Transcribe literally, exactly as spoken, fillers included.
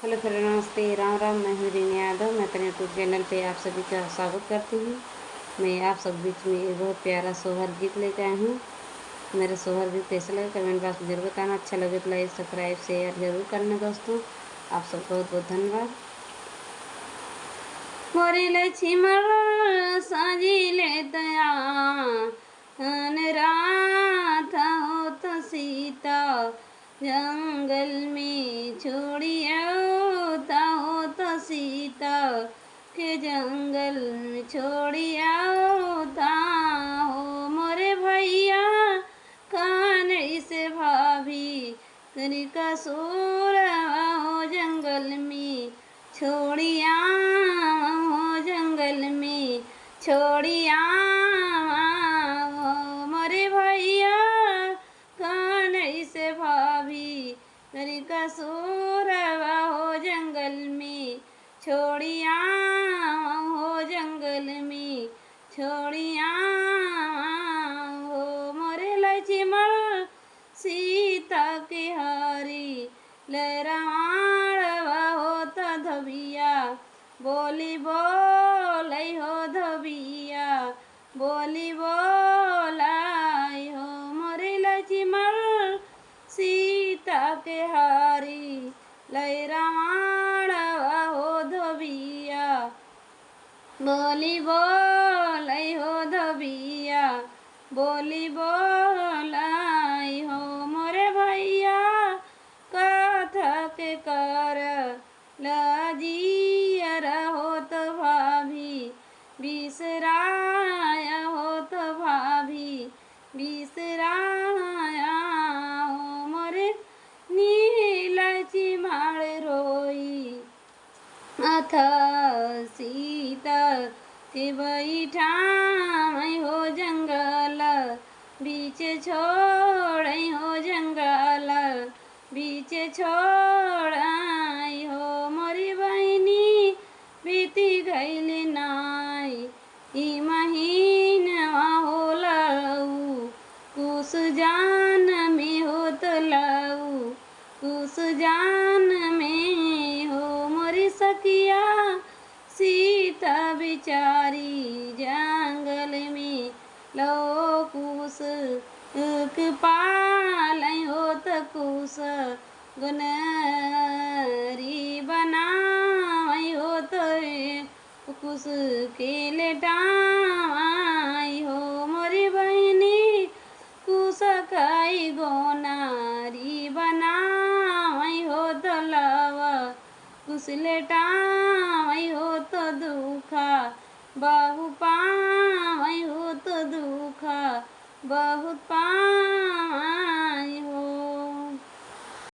हेलो फ्रेंड, नमस्ते, राम राम। मैं हूँ रीना यादव। मैं अपने YouTube चैनल पे आप सभी का स्वागत करती हूँ। मैं आप सब बीच में एक बहुत प्यारा सोहर गीत लेके आई हूँ। मेरा सोहर गीत कैसा लगे, कमेंट बॉक्स में जरूर बताना। अच्छा लगे तो लाइक, सब्सक्राइब, शेयर जरूर करना दोस्तों। आप सब बहुत बहुत धन्यवाद। मोरे लक्ष्मण साजिले तया अनराथ होत सीता जंगल में छोड़ी आवता होत सीता के जंगल में छोड़ी आवता हो मोरे भैया। कान इसे भाभी तनी कसूर हो जंगल में छोड़ी आवा हो जंगल में छोड़ी आवा हो मोरे भैया। कान इसे भाभी तनी कसूर हो जंगल में छोड़ी आवा हो जंगल में छोड़ी आवा हो मोरे लक्ष्मण सीता के हरी ले रावण होत धोबिया। बोली बोलै हो धोबिया, बोली बोलै हो मोरे लक्ष्मण सीता के हरी लै रावण हो धोबिया। बोली बोलै हो धोबिया, बोली बोलै हो मोरे भैया। कथक कर लजियर होत भाभी बिसराय होत भाभी बिसराय हो मोरे नील चिमाड़ रोई। अथ सीता के बैठावै हो जंगल बीच छोड़ै हो जंगल बीच छोड़ै हो मोरी बहिनी। बीती गइल नाई ई महीनवा हो लऊ कुस जान में होत लऊ कुस जान में हो मोरी सखिया। सीता बिचारी जंगल में लऊ कुस के पालै होत कुस गुनरी बनावै होत कुस के लेटावै हो मोरी बहिनी। कुस कई गोनारी बनावै होत लवा कुस लेटावै होत दुखा बहु पावै होत दुखा बहुत पावै